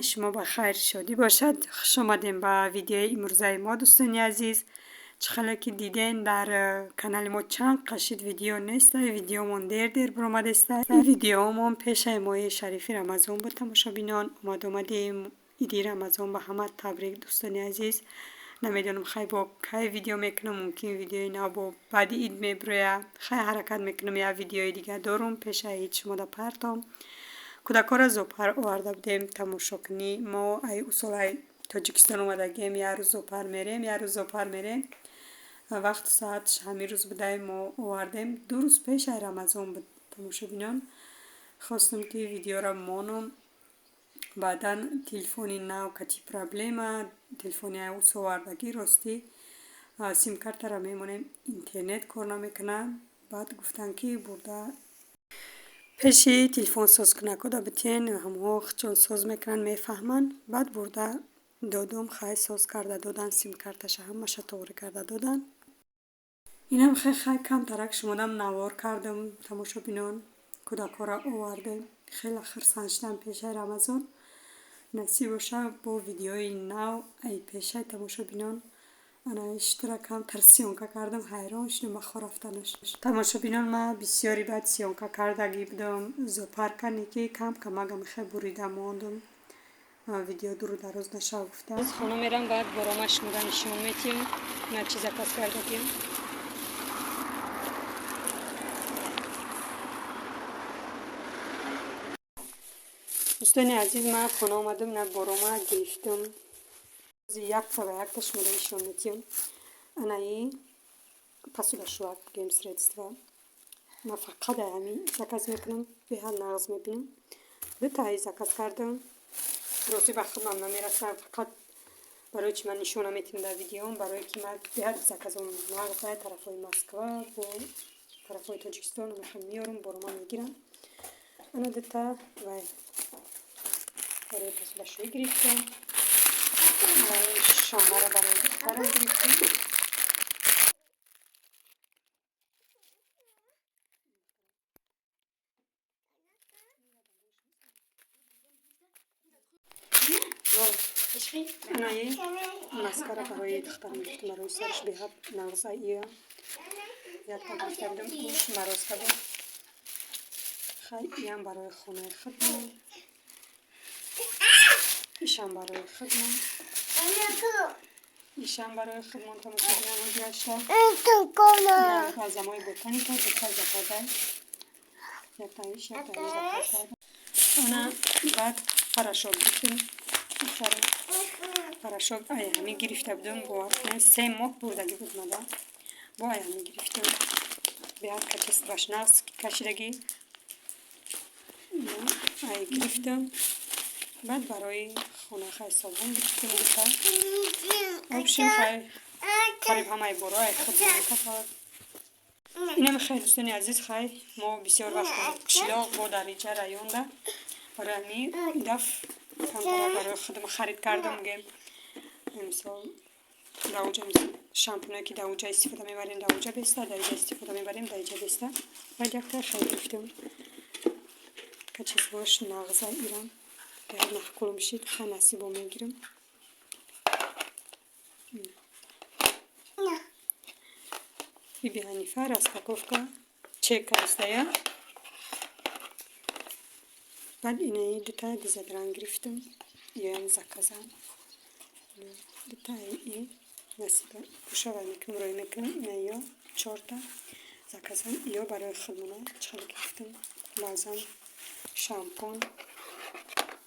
Шумо ба хайр, шодӣ бошад. Хуш омадем ба видеои имрӯзаи мо, дӯстони азиз. Чӣ хеле ки диден, дар канали мо чанд қашид видео неста, видеомон дер-дер баромадеста. Видеомон пешаи моҳи шарифи Рамазон буд, тамошобинон. Омад омадем иди Рамазон ба ҳама табрик, дӯстони азиз. Намедонам, хай бо кай видео мекунам, мумкин видеои нав бо баъди ид мебирояд. Хай, ҳаракат мекунам, як видеои дига дорум, пешаи ид шумода партом. Кӯдакҳоро зоопарк оварда будем тамошокунӣ. Мо ай усолаи Тоҷикистон омадагием, як рӯз зоопарк мерем, як рӯз зоопарк мерем. Вақту соатш ҳамин рӯз будай, мо овардем. 2 рӯз пеш ай Рамазон буд, тамошобинон. Хостам, ки видеоро монам. Баъдан телефони нав кати проблема, телефони ай ус овардагӣ, ростӣ симкартаро мемонем, интернет кор намекунад. Баъд гуфтанд, ки бурда пеши телефонсозкунакҳо битен, ҳамҳо чон соз мекунанд, мефаҳманд. Баъд бурда додум, хай, соз карда додан, симкарташа ҳамаша тоғрӣ карда додан. Инам хай, хай, камтарак шумодам навор кардам, тамошобинон. Кӯдакҳоро овардем, хеле хурсанд шудам пешаи Рамазон. Насиб боша, бо видеои нав ай пешаи, тамошобинон. Ана иштира камтар съёмка кардам, ҳайрон шудам ба хор рафтанаш. Тамошобинон, ман бисёри баъд съёмка кардагӣ будам зоопарка, ки кам камагам хе бурида мондум. Видео дуру дароз нашав гуфта. Хона мерам, баъд борома шумода нишон метиҳам. На чи заказ кардагиам. Дӯстони азиз, ман хона омадам, на борома гирифтам. Якта ба якта шумода нишон метиҳам. Анаи посудашӯяк гем, средства. Ман фақат ҳамин заказ мекунам, беҳад нағз мебинам. Дутаи заказ кардам. Ростӣ ба худам намерасад, фақат барои чи ман нишона метиҳам дар видеом, барое ки ман беҳад заказом нағза, тарафҳои Москва бо тарафҳои Тоҷикистон мехоҳам меорам, борома мегирам. Ана дута вай барои посудашӯӣ гирифтам. Шонаро барои духтарам гирифтам. Анаи маскара барои духтарам гирифтам, барои сараш беҳад нағза ия. Якта гирифта будам, уш морозка буд. Хай, иам барои хонаи худмон. Ишам барои худмон. Ишам барои худмон, тамошобинон, гашта. Бальзамои Ботаника дута заказай. Якта иш, якта иш заказ кардам. Ана баъд порошок гирифтем. Порошок ай ҳамин гирифта будам, бовар кунед, 3 моҳ бурдагӣ буд мада. Бо ай ҳамин гирифтам. Беҳад качествоаш нағз кашидагӣ. Ай гирифтам. Баъд барои хона хай собун гирифтем дута. Общем, хай, қариб ҳамаи боро ай худ кафад. Инам хай, дӯстони азиз, хай, мо бисёр вақт қишлоқ бо дар иҷа районда. Барои ҳамин даф камтара барои худам харид кардам, гем. Мисол, дар уҷа шампуное ки дар уҷа истифода мебарем, дар уҷа беста, дар иҷа истифода мебарем, дар иҷа беста. Баъд якта хай гирифтем. Качествоаш нағза ирам. Дар маъқулам шид, хай, насибо мегирам. Биби Ҳанифа распаковка чек астая. Баъд инаи дута дезодорант гирифтам. Иам заказам. Дутаи и насиба пӯшава мекунам, рӯй мекунам. Инаиё чорта заказам. Иё барои худмона чӣ гирифтам. Бальзам, шампун.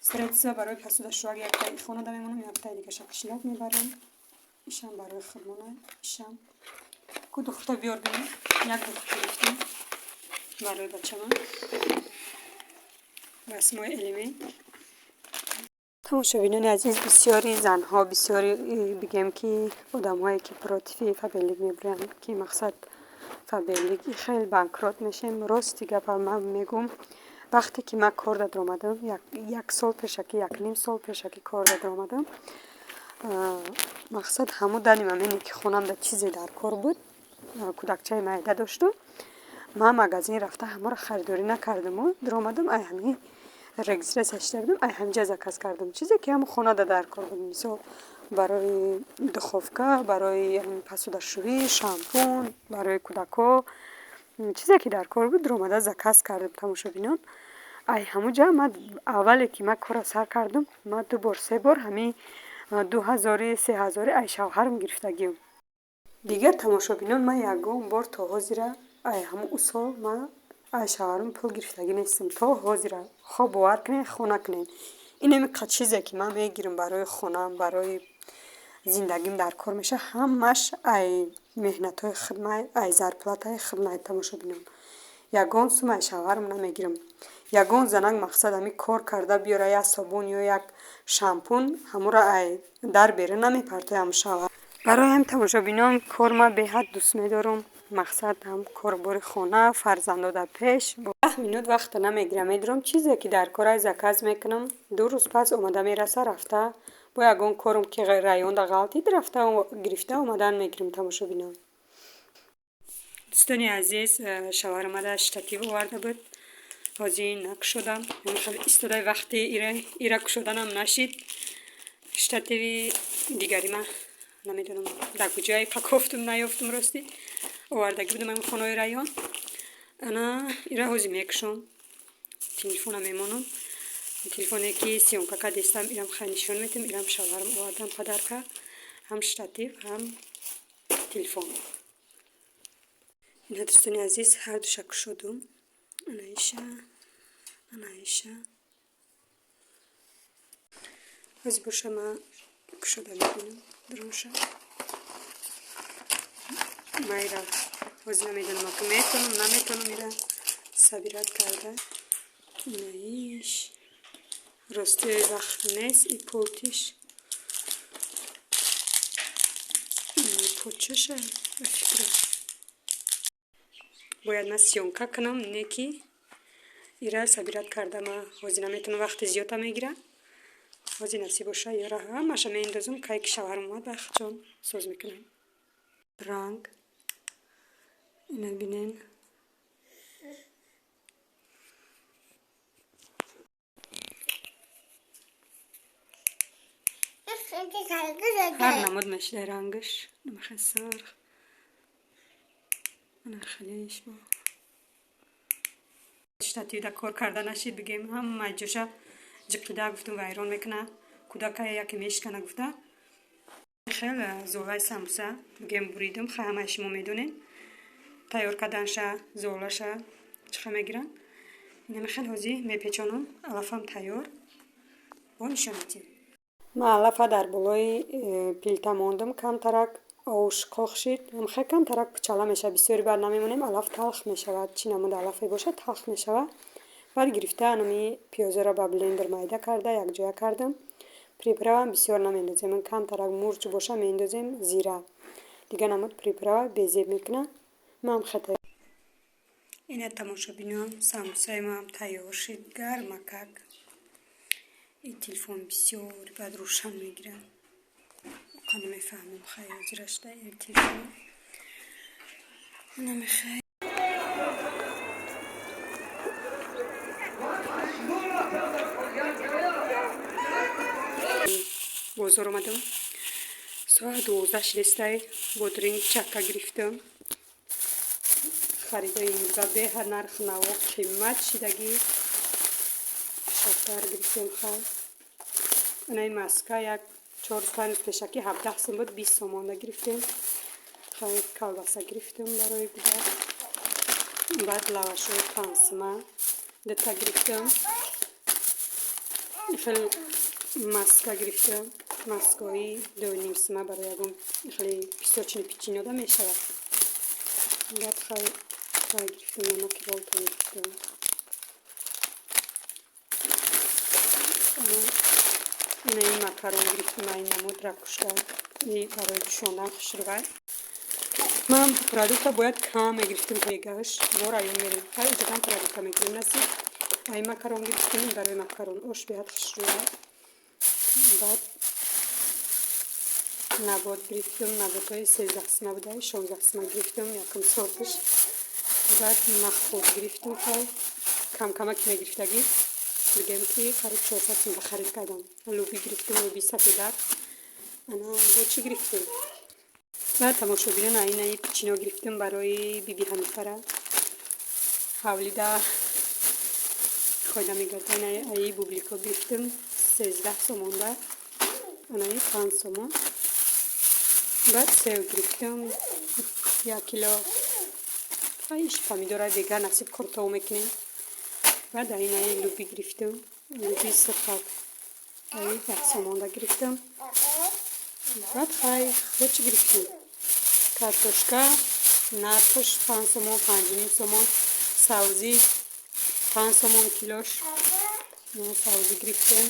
Средства барои посудашӯяк якта хона мемонам, яктаи дигаша қишлоқ мебарам. Ишам барои худмона, ишам. Ку духта биёр бинем. Як духта гирифтам барои бачамон. Восьмой элемент. Тамошобинони азиз, бисёри занҳо, бисёри бигем, ки одамҳое ки против Фаберлик мебуранд, ки мақсад Фаберлик хеле банкрот мешем. Рости гапа ман мегӯм, вақте ки ман кор даромадам, як сол пешакӣ, якним сол пешакӣ кор даромадам, мақсад ҳамун дани мамене ки хонамда чизе дар кор буд, кӯдакчаи майда доштум, ман магазин рафта ҳамаро харидорӣ накардаму даромадам, ай ҳамин Регистрация шида будам, ай ҳамҷа заказ кардам. Чизе ки ҳам хонада дар кор буд, мисол барои духовка, барои посудашӯӣ, шампун, барои кӯдако, чизе ки дар кор буд, омада заказ кардам, тамошобинон. Ай ҳамуҷа ма аввале ки ма корро сар кардам, ма ду бор, се бор ҳамин 2000-и, 3000-и ай шавҳарам гирифтагиам. Дигар, тамошобинон, ман ягон бор то ҳозира ай ҳамун усол ма ай шавҳарам пул гирифтагӣ нестам. То ҳозира, хо бовар кунед, хо накунед. Инами чизе ки ман мегирам барои хонаам, барои зиндагим дар кор меша, ҳамаш ай меҳнатҳои худмай, ай зарплатаи худмай, тамошобинон. Ягон сум ай шавҳарам намегирам. Ягон занак мақсад ҳамин кор карда биёра як собун ё як шампун, ҳамуро ай дар берун намепартояд ҳамун шавҳар. Барои ҳамин, тамошобинон, кор ман беҳад дӯст медорам. Мақсад ҳам корбори хона, фарзандо дар пеш. 10 минут вақта намегирам, медурам, чизе ки дар кор ай заказ мекунам, 2 рӯз пас омада мераса. Рафта бо ягон корум ки районда ғалтид, рафта гирифта омадан мегирам, тамошобинон. Дӯстони азиз, шавҳар омада штатив оварда буд. Ҳозир накушодам, хеле истодаи вақти ира кушоданам нашид. Штативи дигари ма намедонам дар куҷое пакофтум, наёфтум. Ростӣ, овардагӣ будам ҳамин хонаи район. Ана ира ҳозир мекушом, телефона мемонам. Телефоне ки съёмка кардестам, ирам хай нишон метам. Ирам шавҳарам овардам подарка, ҳам штатив, ҳам телефон. Ина, дӯстони азиз, ҳардуша кушодум. Ана иша, ана иша. Ҳозир боша ма кушода мебинам дурунша. Ма ира ҳозир намедонам, ки метавонам, наметавонам ира собирать карда. Инаиш рости вақт нест. И пультиш почаша, ба фикрам, бояд ман съёмка кунам, не ки ира собирать карда ма ҳозир наметавонам, вақти зиёда мегирад. Ҳозир насиб боша, ёра ҳамаша меандозам, кай ки шавҳарам омад, ба худшон соз мекунам. Ранг ина бинен. Ҳар намуд мешида рангаш, намахе сурх, ана хелеш бо штативда кор карда нашид, бигем, ҳама ҷоша ҷиқида, гуфтум, вайрон мекуна, кӯдака яке мешикана гуфта. Хеле золаи самбуса, бигем, буридум. Хай, ҳамаи шумо медонед тайёр карданша, золаша чихел мегиранд. Инами хел ҳозир мепечонам, алафам тайёр, бо нишон медиҳем. Ман алафа дар болои плита мондам, камтарак овш қоқ шид, хеле камтарак пучала мешавад, бисёри баъд намемонем, алаф талх мешавад. Чӣ намуд алафе бошад, талх мешавад. Баъд гирифта анами пиёзаро ба блендер майда карда якҷоя кардам. Приправам бисёр намендозем, камтарак мурч боша меандозем, зира, дигар намуд приправа безеб мекунад. Ман хата. Ина, тамошобинон, самбусаи маам тайёр шид, гармакак. Ин телефон бисёр баъд рӯшан мегирад, оқа намефаҳмам. Хай, ҳозира шуда ин телефон намехай. Бозор омадам, соат 12 шидестай. Бодринг, чакка гирифтам. Харидаи имрӯза беҳад нарх наво қимат шидагӣ. Шакар гирифтем. Хай, ана ин маска як 4-5 рӯз пешакӣ 17 сом буд, 20 сомонда гирифтем. Хай, колбаса гирифтем барои гудак. Баъд лавашҳои 5 сима дута гирифтам. Хеле маска гирифтам, маскаҳои 2,5 сима, барои ягон хеле песочный печенье мешавад. Баъд хай гирифтам, намаки Ролтон гирифтам. Ина ин макарон гирифтам, ин намуд ракушка барои ҷӯшондан хушрӯвай. Ман продукта бояд кам мегирифтем, мегаш бо район мерем, хай уҷадан продукта мегирем, насиб. Ай макарон гирифтем, барои макарон ош беҳад хушрӯвай. Баъд набот гирифтем, наботҳои 13 сима буда, 16 сима гирифтем, якум сорташ. Баъд нахӯд гирифтем, хай камкамаки мегирифтагӣ. Бигем ки қариб 400 сум харид кардам. Луби гирифтем, луби сафедак. Ана бо чӣ гирифтем? Баъд, тамошобинон, аинаи печенье гирифтем барои биби Ҳанифара. Ҳавлида хойда мегарда. Аи бублико гирифтем 13 сомонда, анаи 5 сомон. Баъд сев гирифтем 1 кило. Иш помидора дигар насиб қуртов мекунем. Баъд аинаи луби гирифтем, луби сурхак, аи 10 сомонда гирифтем. Баъд хай, бо чӣ гирифтем? Картошка нархш 5 сомон, 5,5 сомон. Савзӣ 5 сомон килош, савзӣ гирифтем.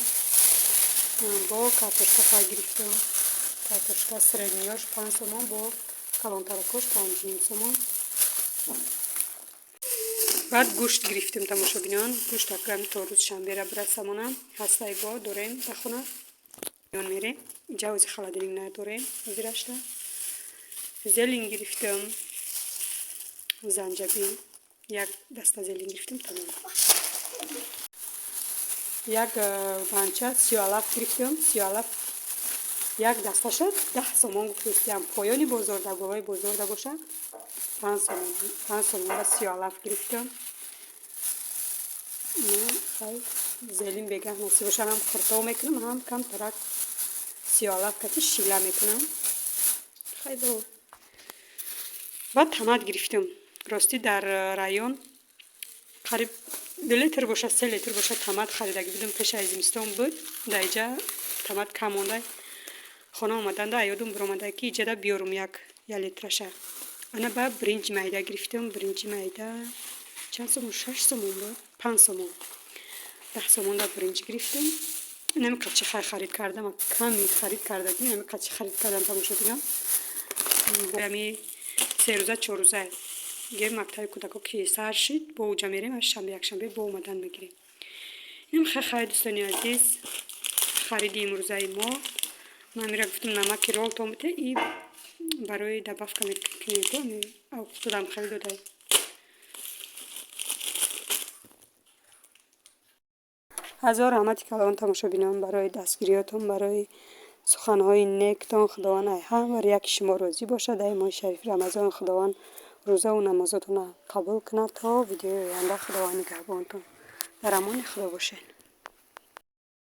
Бо картошка хай гирифтем, картошка средний ёш 5 сомон, бо калонтаракош 5,5 сомон. Баъд гӯшт гирифтем, тамошобинон. Гӯшт акам то рӯз шанбера бирасамона ҳастай, бо дорем дар хона. Мерем инҷа, ози холодильник надорем ҳозирашта. Зелень гирифтем, занҷабил, як даста зелень гирифтем, тамом. Як банча сиёалаф гирифтем. Сиёалаф як дасташа 10 сомон гуфтестиам поёни бозорда, болои бозорда боша 5 сомон. 5 сомонра сиёалаф гирифтем. Хай, зелень бегаҳ насиб боша ҳам қуртов мекунам, ҳам камтарак сиёалаф кати шила мекунам. Хай, бо баъд тамат гирифтем. Ростӣ, дар район қариб 2 литр боша, 3 литр боша тамат харидагӣ будем, пешаи зимистон буд. Дар иҷа тамат кам монда. Хона омаданда аёдум биромада, ки иҷада биёрум як литраша. Ана ба биринҷи майда гирифтем. Биринҷи майда чанд сомон? 6 сомон буд, 5 сомон, 10 сомонда биринҷ гирифтем. Инами қачи хай харид кардам, ками харид кардагим, инами қачи харид кардам, тамошобинон. Ами 3 рӯза, 4 рӯза гем, мактаби кӯдако ки сар шид, бо уҷа мерем, аз шанбе, якшанбе бо омадан мегирем. Инам хай, хай, дӯстони азиз, хариди имрӯзаи мо. Ман мира гуфтам, намаки Ролтон бите и барои добавка мекунем, худам харид додай. Ҳазор раҳмати калон, тамошобинон, барои дастгириётон, барои суханҳои нектон. Худованд ай ҳамар яки шумо розӣ бошад. Дар моҳи шарифи Рамазон Худованд рӯзаву намозотонро қабул кунад. То видеои оянда, Худованд нигаҳбонтон, дар амони Худо бошед.